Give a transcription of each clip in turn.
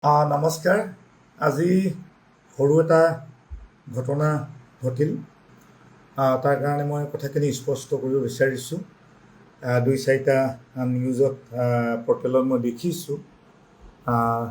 নমস্কাৰ। আজি সৰু এটা ঘটনা ঘটিল, তাৰ কাৰণে মই কথাখিনি স্পষ্ট কৰিব বিচাৰিছোঁ। দুই চাৰিটা নিউজত, পৰ্টেলত মই দেখিছোঁ,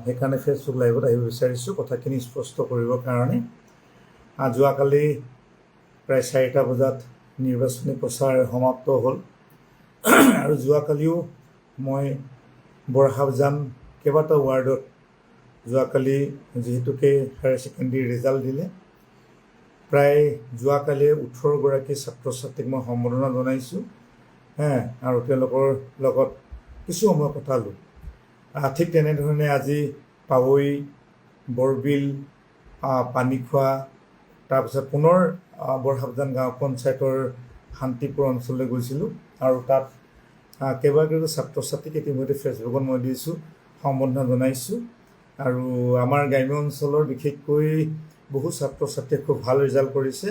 সেইকাৰণে ফেচবুক লাইভত আহিব বিচাৰিছোঁ কথাখিনি স্পষ্ট কৰিবৰ কাৰণে। যোৱাকালি প্ৰায় 4টা বজাত নিৰ্বাচনী প্ৰচাৰ সমাপ্ত হ'ল আৰু যোৱাকালিও মই বৰহাবজান কেইবাটাও ৱাৰ্ডত, যোৱাকালি যিহেতুকে হায়াৰ ছেকেণ্ডেৰী ৰিজাল্ট দিলে, প্ৰায় যোৱাকালি 18গৰাকী ছাত্ৰ ছাত্ৰীক মই সম্বৰ্ধনা জনাইছোঁ হে আৰু তেওঁলোকৰ লগত কিছু সময় কটালোঁ। ঠিক তেনেধৰণে আজি পাৱৈ, বৰবিল, পানীখোৱা, তাৰপিছত পুনৰ বৰহাবজান গাঁও পঞ্চায়তৰ শান্তিপুৰ অঞ্চললৈ গৈছিলোঁ আৰু তাত কেইবাগৰাকী ছাত্ৰ ছাত্ৰীক ইতিমধ্যে ফেচবুকত মই দিছোঁ, সম্বৰ্ধনা জনাইছোঁ। আৰু আমাৰ গ্ৰাম্য অঞ্চলৰ বিশেষকৈ বহু ছাত্ৰ ছাত্ৰীয়ে খুব ভাল ৰিজাল্ট কৰিছে।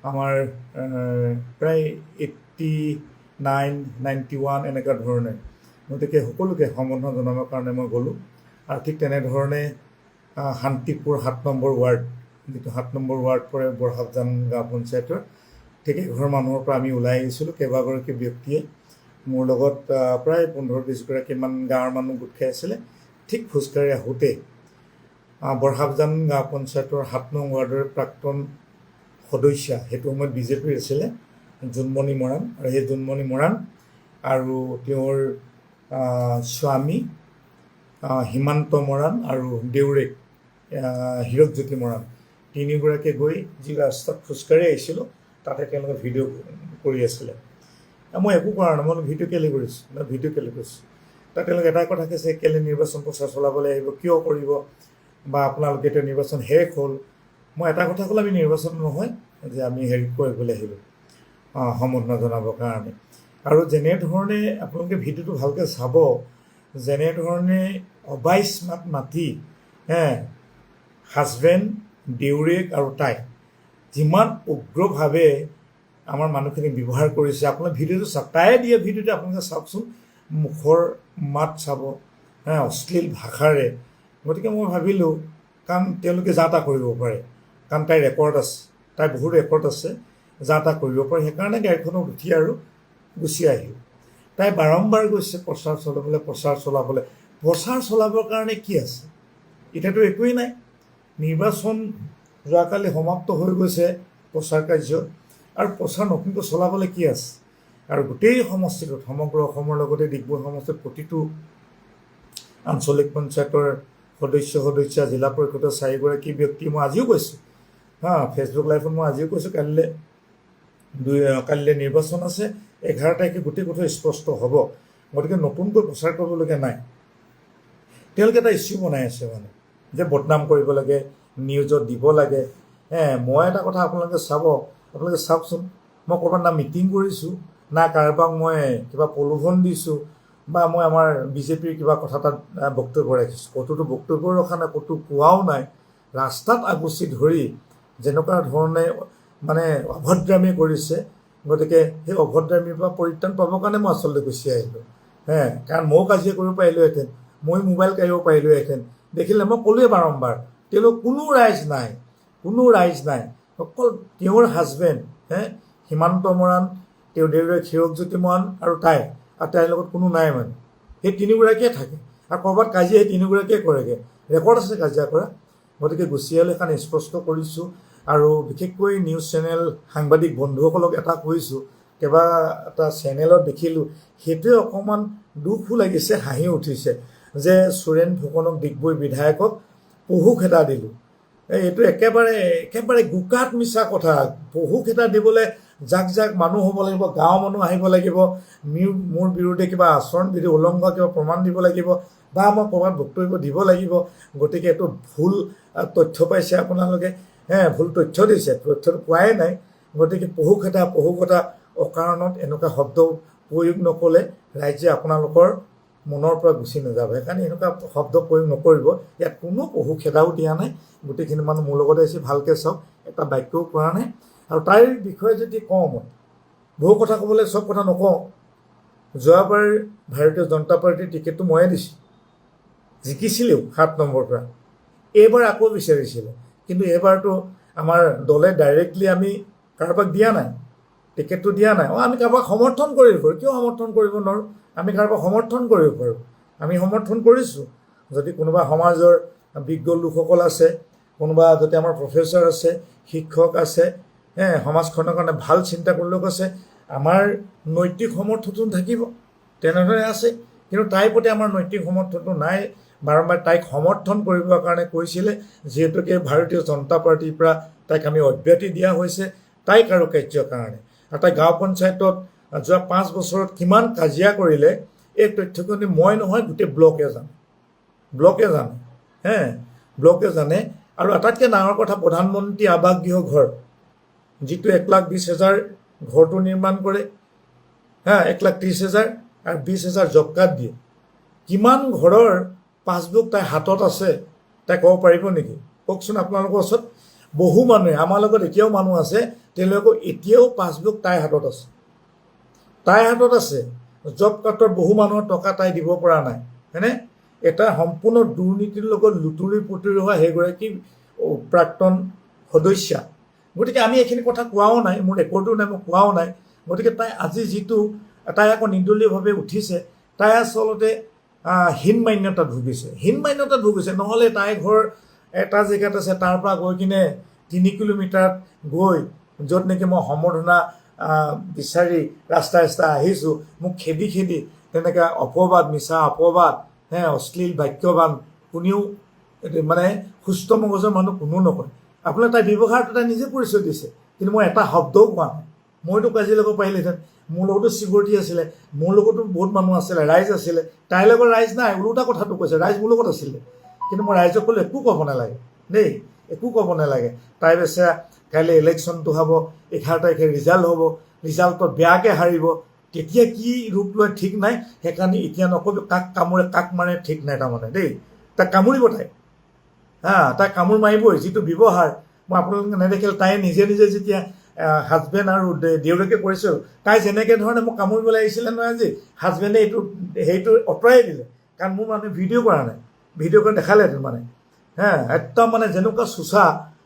আমাৰ প্ৰায় 89, 91 এনেকুৱা ধৰণে। গতিকে সকলোকে সম্বৰ্ধনা জনাবৰ কাৰণে মই গ'লোঁ। আৰু ঠিক তেনেধৰণে শান্তিপুৰ 7 নম্বৰ ৱাৰ্ড, যিটো 7 নম্বৰ ৱাৰ্ড পৰে বৰহাবজান গাঁও পঞ্চায়তৰ, ঠিক এঘৰ মানুহৰ পৰা আমি ওলাই আহিছিলোঁ। কেইবাগৰাকী ব্যক্তিয়ে মোৰ লগত, প্ৰায় 15-20গৰাকীমান গাঁৱৰ মানুহ গোট খাই আছিলে। ঠিক খোজকাঢ়ি আহোঁতে বৰহাবজান গাঁও পঞ্চায়তৰ 7 নং ৱাৰ্ডৰ প্ৰাক্তন সদস্যা, সেইটো সময়ত বিজেপিৰ আছিলে, জোনমণি মৰাণ, আৰু সেই জোনমণি মৰাণ আৰু তেওঁৰ স্বামী সীমান্ত মৰাণ আৰু দেউৰেক হীৰকজ্যোতি মৰাণ, তিনিগৰাকীয়ে গৈ যি ৰাস্তাত খোজকাঢ়ি আহিছিলোঁ, তাতে তেওঁলোকে ভিডিঅ' কৰি আছিলে। মই একো কৰা নাই। মই ভিডিঅ' কেলৈ কৰিছোঁ, মই ভিডিঅ' কেলৈ কৰিছোঁ? তাত তেওঁলোকে এটা কথা কৈছে, কেলৈ নিৰ্বাচন প্ৰচাৰ চলাবলৈ আহিব, কিয় কৰিব বা আপোনালোকে, এতিয়া নিৰ্বাচন শেষ হ'ল। মই এটা কথা ক'লোঁ, আমি নিৰ্বাচন নহয় যে আমি হেৰি কৰিবলৈ আহিলোঁ, সম্বৰ্ধনা জনাবৰ কাৰণে। আৰু যেনেধৰণে আপোনালোকে ভিডিঅ'টো ভালকৈ চাব, যেনেধৰণে অবাইচ মাত মাতি হে হাজবেণ্ড, দেউৰেক আৰু তাই যিমান উগ্ৰভাৱে আমাৰ মানুহখিনিক ব্যৱহাৰ কৰিছে, আপোনালোকে ভিডিঅ'টো চাওক। তায়ে দিয়ে ভিডিঅ'টো, আপোনালোকে চাওকচোন, মুখৰ মাত চাব হে, অশ্লীল ভাষাৰে। গতিকে মই ভাবিলোঁ, কাৰণ তেওঁলোকে যা তা কৰিব পাৰে, কাৰণ তাইৰ ৰেকৰ্ড আছে, তাইৰ বহুত ৰেকৰ্ড আছে, যা তা কৰিব পাৰে। সেইকাৰণে গাড়ীখনত উঠি আৰু গুচি আহিলোঁ। তাই বাৰম্বাৰ গৈছে প্ৰচাৰ চলাবলৈ, প্ৰচাৰ চলাবলৈ। প্ৰচাৰ চলাবৰ কাৰণে কি আছে? এতিয়াতো একোৱেই নাই। নিৰ্বাচন যোৱাকালি সমাপ্ত হৈ গৈছে প্ৰচাৰ কাৰ্য, আৰু প্ৰচাৰ নতুনকৈ চলাবলৈ কি আছে? আৰু গোটেই সমষ্টিটোত, সমগ্ৰ অসমৰ লগতে ডিগবৈ সমষ্টিত প্ৰতিটো আঞ্চলিক পঞ্চায়তৰ সদস্য সদস্যা, জিলা পৰিষদৰ চাৰিগৰাকী ব্যক্তি, মই আজিও কৈছোঁ, হা, ফেচবুক লাইভত মই আজিও কৈছোঁ, কাইলৈ নিৰ্বাচন আছে, 11 তাৰিখে গোটেই কথা স্পষ্ট হ'ব। গতিকে নতুনকৈ প্ৰচাৰ কৰিবলগীয়া নাই। তেওঁলোকে এটা ইছ্যু বনাই আছে, মানে যে বদনাম কৰিব লাগে, নিউজত দিব লাগে। হে, মই এটা কথা আপোনালোকে চাব, আপোনালোকে চাওকচোন, মই ক'ৰবাত না মিটিং কৰিছোঁ, না কাৰোবাক মই কিবা প্ৰলোভন দিছোঁ বা মই আমাৰ বিজেপিৰ কিবা কথা তাত বক্তব্য ৰাখিছোঁ। ক'তোতো বক্তব্য ৰখা নাই, ক'তো কোৱাও নাই। ৰাস্তাত আগুচি ধৰি যেনেকুৱা ধৰণে মানে অভদ্ৰামী কৰিছে, গতিকে সেই অভদ্ৰামীৰ পৰা পৰিত্ৰাণ পাবৰ কাৰণে মই আচলতে গুচি আহিলোঁ হে। কাৰণ ময়ো কাজিয়া কৰিব পাৰিলোহেঁতেন, ময়ো মোবাইল কাঢ়িব পাৰিলোহেঁতেন। দেখিলে, মই ক'লোৱে বাৰম্বাৰ, তেওঁলোক কোনো ৰাইজ নাই, কোনো ৰাইজ নাই। অকল তেওঁৰ হাজবেণ্ড হে সীমান্ত মৰাণ, তেওঁৰ দেউৰেক হীৰকজ্যোতি মৰাণ আৰু তাই, আৰু তাইৰ লগত কোনো নাই। মানে সেই তিনিগৰাকীয়ে থাকে আৰু ক'ৰবাত কাজিয়া সেই তিনিগৰাকীয়ে কৰেগৈ, ৰেকৰ্ড আছে কাজিয়া কৰা। গতিকে গুচি আহিলে, সেইকাৰণে স্পষ্ট কৰিছোঁ। আৰু বিশেষকৈ নিউজ চেনেল সাংবাদিক বন্ধুসকলক এটা কৈছোঁ, কেইবা এটা চেনেলত দেখিলোঁ, সেইটোৱে অকণমান দুখো লাগিছে, হাঁহিও উঠিছে যে সুৰেণ ফুকনক, ডিগবৈ বিধায়কক পহু খেদা দিলোঁ। এইটো একেবাৰে একেবাৰে গোকাট মিছা কথা। পহু খেদা দিবলৈ জাক জাক মানুহ হ'ব লাগিব, গাঁৱৰ মানুহ আহিব লাগিব, মোৰ বিৰুদ্ধে কিবা আচৰণ বিধি উলংঘা কিবা প্ৰমাণ দিব লাগিব বা মই ক'ৰবাত বক্তব্য দিব লাগিব। গতিকে এইটো ভুল তথ্য পাইছে আপোনালোকে হে, ভুল তথ্য দিছে, তথ্যটো পোৱাই নাই। গতিকে পহু খেদা, পহু কটা, অকাৰণত এনেকুৱা শব্দ প্ৰয়োগ নকৰিলে ৰাইজে আপোনালোকৰ মনৰ পৰা গুচি নাযাব। সেইকাৰণে এনেকুৱা শব্দ প্ৰয়োগ নকৰিব। ইয়াত কোনো পহু খেদাও দিয়া নাই। গোটেইখিনি মানুহ মোৰ লগতে আহিছে, ভালকৈ চাওক, এটা বাক্যও কৰা নাই। আৰু তাইৰ বিষয়ে যদি কওঁ, মই বহু কথা ক'বলৈ, চব কথা নকওঁ। যোৱাবাৰ ভাৰতীয় জনতা পাৰ্টীৰ টিকেটটো ময়ে দিছোঁ। জিকিছিলেও 7 নম্বৰৰ পৰা, এইবাৰ আকৌ বিচাৰিছিলে। কিন্তু এইবাৰতো আমাৰ দলে ডাইৰেক্টলি আমি কাৰোবাক দিয়া নাই, টিকেটটো দিয়া নাই। আমি কাৰোবাক সমৰ্থন কৰিব পাৰোঁ, কিয় সমৰ্থন কৰিব নোৱাৰোঁ? আমি কাৰোবাক সমৰ্থন কৰিব পাৰোঁ, আমি সমৰ্থন কৰিছোঁ। যদি কোনোবা সমাজৰ বিজ্ঞ লোকসকল আছে, কোনোবা যদি আমাৰ প্ৰফেচাৰ আছে, শিক্ষক আছে, সমাজখনৰ কাৰণে ভাল চিন্তা কৰা লোক আছে, আমাৰ নৈতিক সমৰ্থনটো থাকিব, তেনেদৰে আছে। কিন্তু তাইৰ প্ৰতি আমাৰ নৈতিক সমৰ্থনটো নাই। বাৰম্বাৰ তাইক সমৰ্থন কৰিবৰ কাৰণে কৈছিলে, যিহেতুকে ভাৰতীয় জনতা পাৰ্টীৰ পৰা তাইক আমি অব্যাহতি দিয়া হৈছে তাইক আৰু কাৰ্যৰ কাৰণে। আৰু তাই গাঁও পঞ্চায়তত যোৱা 5 বছৰত কিমান কাজিয়া কৰিলে, এই তথ্যখিনি মই নহয় গোটেই ব্লকে জানে, ব্লকে জানে, ব্লকে জানে। আৰু আটাইতকৈ ডাঙৰ কথা, প্ৰধানমন্ত্ৰী আৱাস গৃহ ঘৰ যিটো 1,20,000 ঘৰটো নিৰ্মাণ কৰে, 1,30,000 আৰু 20,000 জব কাৰ্ড দিয়ে। কিমান ঘৰৰ পাছবুক তাইৰ হাতত আছে তাই ক'ব পাৰিব নেকি? কওকচোন। আপোনালোকৰ ওচৰত বহু মানুহে, আমাৰ লগত এতিয়াও মানুহ আছে, তেওঁলোকৰ এতিয়াও পাছবুক তাইৰ হাতত আছে, তাইৰ হাতত আছে। জব কাৰ্ডত বহু মানুহৰ টকা তাই দিব পৰা নাই, হয়নে? এটা সম্পূৰ্ণ দুৰ্নীতিৰ লগত লুতুৰি পুতুৰি হোৱা সেইগৰাকী প্ৰাক্তন সদস্যা। গতিকে আমি এইখিনি কথা কোৱাও নাই, মোৰ ৰেকৰ্ডো নাই, মই কোৱাও নাই। গতিকে তাই আজি যিটো, তাই আকৌ নিৰ্দলীয়ভাৱে উঠিছে, তাই আচলতে হীনমান্যতাত ভুগিছে, হীনমান্যতাত ভুগিছে। নহ'লে তাই ঘৰ এটা জেগাত আছে, তাৰ পৰা গৈ কিনে 3 কিলোমিটাৰত গৈ য'ত নেকি মই সম্বৰ্ধনা বিচাৰি ৰাস্তা ৰাস্তা আহিছোঁ, মোক খেদি খেদি তেনেকৈ অপবাদ, মিছা অপবাদ, অশ্লীল বাক্যবান, কোনেও মানে সুস্থ মগজৰ মানুহ কোনো নকয়। আপোনাৰ তাই ব্যৱহাৰটো তাই নিজে পৰিচয় দিছে, কিন্তু মই এটা শব্দও কোৱা নাই। মইতো কাজিয়া ল'ব পাৰিলেহেঁতেন, মোৰ লগতো চিকিউৰিটি আছিলে, মোৰ লগতো বহুত মানুহ আছিলে, ৰাইজ আছিলে। তাইৰ লগত ৰাইজ নাই, ওলোটা কথাটো কৈছে, ৰাইজ মোৰ লগত আছিলে। কিন্তু মই ৰাইজক ক'লো একো ক'ব নালাগে দেই, একো ক'ব নালাগে। তাই বেচেৰা কাইলৈ ইলেকশ্যনটো হ'ব, 11 তাৰিখে ৰিজাল্ট হ'ব, ৰিজাল্টত বেয়াকৈ হাৰিব, তেতিয়া কি ৰূপ লয় ঠিক নাই। সেইকাৰণে এতিয়া নক'বি, কাক কামোৰে কাক মাৰে ঠিক নাই তাৰমানে দেই। তাক কামুৰিব তাই, তাই কামোৰ মাৰিবই। যিটো ব্যৱহাৰ মই আপোনালোকে নেদেখিলে, তাই নিজে নিজে যেতিয়া হাজবেণ্ড আৰু দেউতাকে কৰিছিল, তাই যেনেকৈ ধৰণে মোক কামুৰিবলৈ আহিছিলে নহয় আজি, হাজবেণ্ডে এইটো সেইটো আঁতৰাই দিলে। কাৰণ মোৰ মানুহে ভিডিঅ' কৰা নাই, ভিডিঅ' কৰি দেখালেহেঁতেন মানে, একদম মানে যেনেকুৱা চোচা,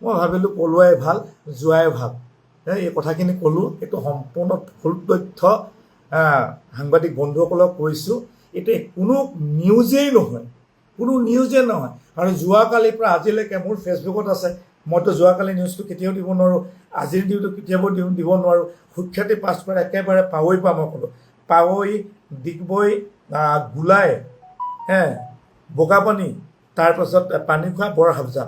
মই ভাবিলোঁ পলোৱাই ভাল যোৱাই ভাল। এই কথাখিনি ক'লোঁ, এইটো সম্পূৰ্ণ ভুল তথ্য সাংবাদিক বন্ধুসকলক কৈছোঁ, এইটো কোনো নিউজেই নহয়, কোনো নিউজেই নহয়। আৰু যোৱাকালিৰ পৰা আজিলৈকে মোৰ ফেচবুকত আছে, মইতো যোৱাকালি নিউজটো কেতিয়াও দিব নোৱাৰোঁ, আজিৰ নিউজটো কেতিয়াও দিব নোৱাৰোঁ। সুখ্যাতি পাছ কৰা একেবাৰে পাৱৈ পৰা মই ক'লোঁ, পাৱৈ, ডিগবৈ, গোলাই, বগাপানী, তাৰপাছত পানীখোৱা, বৰহাবজা,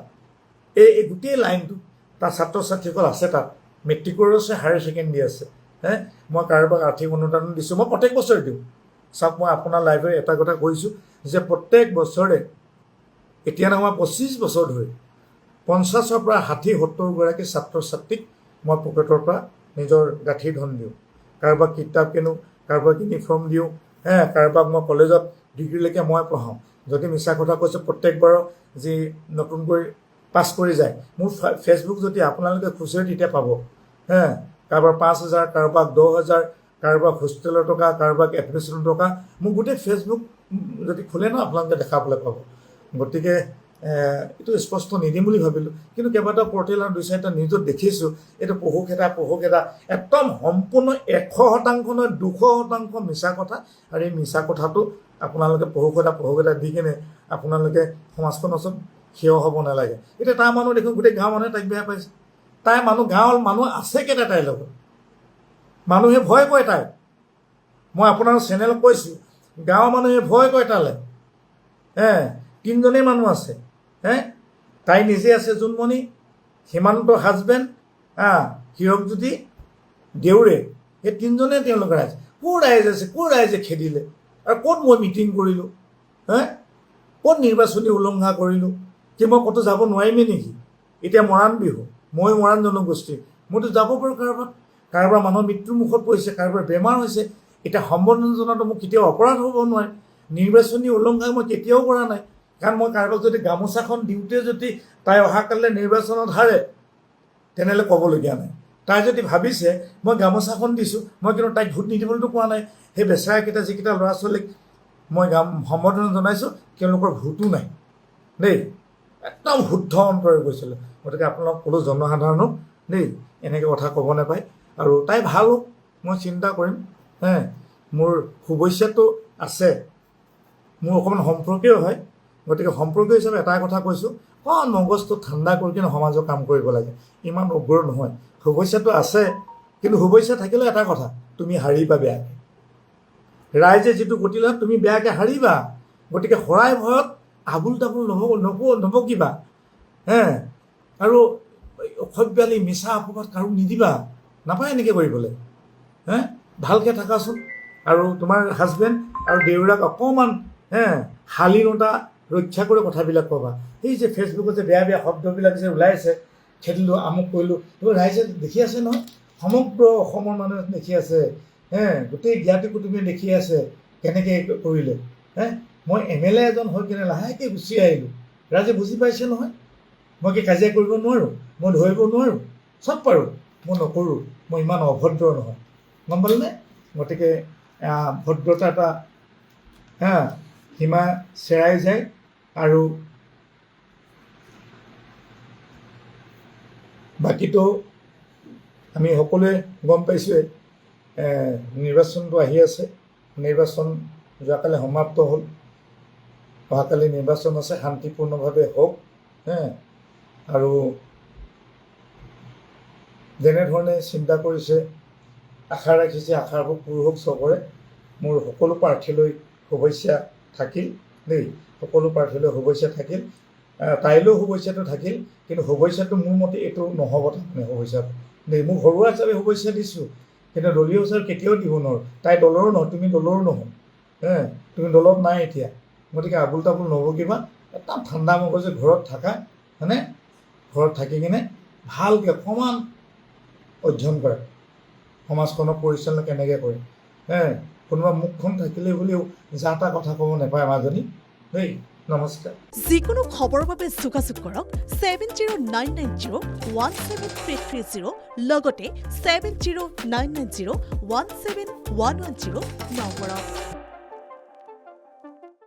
এই গোটেই লাইনটো তাৰ ছাত্ৰ ছাত্ৰীসকল আছে, তাত মেট্ৰিকৰো আছে, হায়াৰ ছেকেণ্ডেৰী আছে। মই কাৰোবাক আৰ্থিক অনুদানো দিছোঁ, মই প্ৰত্যেক বছৰে দিওঁ। চাওক, মই আপোনাৰ লাইভে এটা কথা কৈছোঁ যে প্ৰত্যেক বছৰে এতিয়া নহয় 25 বছৰ ধৰি 50ৰ পৰা 60-70 গৰাকী ছাত্ৰ ছাত্ৰীক মই পকেটৰ পৰা নিজৰ গাঁঠিৰ ধন দিওঁ। কাৰোবাক কিতাপ কিনো, কাৰোবাক ইউনিফৰ্ম দিওঁ, কাৰোবাক মই কলেজত ডিগ্ৰীলৈকে মই পঢ়াওঁ। যদি মিছা কথা কৈছোঁ, প্ৰত্যেকবাৰৰ যি নতুনকৈ পাছ কৰি যায়, মোৰ ফেচবুক যদি আপোনালোকে খুচৰি তেতিয়া পাব, কাৰোবাৰ 5,000, কাৰোবাক 10,000, কাৰোবাক হোষ্টেলৰ টকা, কাৰোবাক এডমিশ্যনৰ টকা, মোৰ গোটেই ফেচবুক যদি খোলে ন আপোনালোকে দেখাবলৈ পাব। গতিকে এইটো স্পষ্ট নিদিম বুলি ভাবিলোঁ, কিন্তু কেইবাটাও পৰ্টেল আৰু 2-4টা নিউজত দেখিছোঁ এইটো পহুখেদা পহুখেদা, একদম সম্পূৰ্ণ 100% নহয় 200% মিছা কথা। আৰু এই মিছা কথাটো আপোনালোকে পহুখেদা পহুখেদা দি কিনে আপোনালোকে সমাজখনৰ ওচৰত থিয় হ'ব নালাগে। এতিয়া তাৰ মানুহ দেখোন গোটেই গাঁৱৰ মানুহে তাইক বেয়া পাইছে। তাই মানুহ, গাঁৱৰ মানুহ আছে কেইটা তাইৰ লগত, মানুহে ভয় কৰে তাইক। মই আপোনাৰ চেনেলত কৈছোঁ, গাঁৱৰ মানুহে ভয় কৰে তালৈ। 3জনেই মানুহ আছে, তাই নিজে আছে জোনমণি, সীমান্ত হাজবেণ্ড, হীৰকজ্যোতি দেউৰে, এই 3জনেই তেওঁলোকৰ ৰাইজ। ক'ৰ ৰাইজ আছে, ক'ৰ ৰাইজে খেদিলে, আৰু ক'ত মই মিটিং কৰিলোঁ, ক'ত নিৰ্বাচনী উলংঘা কৰিলোঁ, কি মই ক'তো যাব নোৱাৰিমেই নেকি? এতিয়া মৰাণ বিহু, মই মৰাণ জনগোষ্ঠীৰ, মইতো যাব পাৰোঁ। কাৰোবাৰ কাৰোবাৰ মানুহ মৃত্যুৰ মুখত পৰিছে, কাৰোবাৰ বেমাৰ হৈছে, এতিয়া সম্বৰ্ধনা জনাটো মোক কেতিয়াও অপৰাধ হ'ব নোৱাৰে। নিৰ্বাচনী উলংঘা মই কেতিয়াও কৰা নাই। কাৰণ মই কাৰোবাক যদি গামোচাখন দিওঁতে যদি তাই অহাকালিলৈ নিৰ্বাচনত হাৰে, তেনেহ'লে ক'বলগীয়া নাই। তাই যদি ভাবিছে মই গামোচাখন দিছোঁ, মই কিন্তু তাইক ভোট নিদিবলৈতো কোৱা নাই। সেই বেচেৰাকেইটা, যিকেইটা ল'ৰা ছোৱালীক মই সম্বৰ্ধনা জনাইছোঁ, তেওঁলোকৰ ভোটো নাই দেই, একদম শুদ্ধ অন্তৰে কৈছিলে। গতিকে আপোনালোক ক'লো জনসাধাৰণক দেই, এনেকৈ কথা ক'ব নাপায়। আৰু তাই ভাল হওক, মই চিন্তা কৰিম। হে, মোৰ শুভেচ্ছাটো আছে, মোৰ অকণমান সম্পৰ্কীয় হয়, গতিকে সম্পৰ্কীয় হিচাপে এটাই কথা কৈছোঁ, অকণ মগজটো ঠাণ্ডা কৰি কিনে সমাজৰ কাম কৰিব লাগে, ইমান উগ্ৰ নহয়। শুভেচ্ছাটো আছে, কিন্তু শুভেচ্ছা থাকিলেও এটা কথা, তুমি হাৰিবা বেয়াকৈ। ৰাইজে যিটো গতি লয় তুমি বেয়াকৈ হাৰিবা। গতিকে শৰাই ভয়ত আবোল তাবোল নবকিবা। হে, আৰু অসভ্যালি মিছা অপবাদ কাৰো নিদিবা, নাপায় এনেকৈ কৰিবলৈ। হে, ভালকৈ থাকাচোন। আৰু তোমাৰ হাজবেণ্ড আৰু দেউৰাক অকণমান হে শালীনতা ৰক্ষা কৰি কথাবিলাক ক'বা। সেই যে ফেচবুকত যে বেয়া বেয়া শব্দবিলাক যে ওলাইছে, খেদিলোঁ আমুক কৰিলোঁ, সেইবোৰ ৰাইজে দেখি আছে নহয়, সমগ্ৰ অসমৰ মানুহে দেখি আছে। হে, গোটেই জ্ঞাতি কুটুমে দেখি আছে কেনেকৈ কৰিলে। হে, মই MLA এজন হৈ কিনে লাহেকৈ গুচি আহিলোঁ, ৰাইজে বুজি পাইছে নহয়। মই কি কাজিয়া কৰিব নোৱাৰোঁ, মই ধৰিব নোৱাৰোঁ, চব পাৰোঁ, মই নকৰোঁ, মই ইমান অভদ্ৰ নহয়, গম পালেনে? গতিকে ভদ্ৰতা এটা হা সীমা চেৰাই যায়। আৰু বাকীটো আমি সকলোৱে গম পাইছোঁৱে, নিৰ্বাচনটো আহি আছে। নিৰ্বাচন যোৱাকালি সমাপ্ত হ'ল, অহাকালি নিৰ্বাচন আছে, শান্তিপূৰ্ণভাৱে হওক। হে, আৰু যেনেধৰণে চিন্তা কৰিছে, আশা ৰাখিছে, আশাবোৰ পূৰ হওক চবৰে। মোৰ সকলো প্ৰাৰ্থীলৈ শুভেচ্ছা থাকিল দেই, সকলো প্ৰাৰ্থীলৈ শুভেচ্ছা থাকিল, তাইলৈও শুভেচ্ছাটো থাকিল। কিন্তু শুভেচ্ছাটো মোৰ মতে এইটো নহ'ব, তাৰমানে শুভেচ্ছাটো দেই, মোক ঘৰুৱা হিচাপে শুভেচ্ছা দিছোঁ, কিন্তু দলীয় হিচাপে কেতিয়াও দিব নোৱাৰোঁ। তাই দলৰো নহয়, তুমি দলৰো নহয়, হে, তুমি দলত নাই এতিয়া। গতিকে আবোল তাবোল নবকিবা, এটা ঠাণ্ডা মগজে ঘৰত থাকা, হয়নে? ঘৰত থাকি কিনে ভালকৈ অকণমান অধ্যয়ন কৰা, সমাজখনক পৰিচালনা কেনেকৈ কৰে। হে, কোনোবা মুখখন থাকিলে বুলিও যা তা কথা ক'ব নাপায় মাজনী দেই। নমস্কাৰ। যিকোনো খবৰৰ বাবে যোগাযোগ কৰক 7099 0 173 30, লগতে 7099 0 17110 নম্বৰত।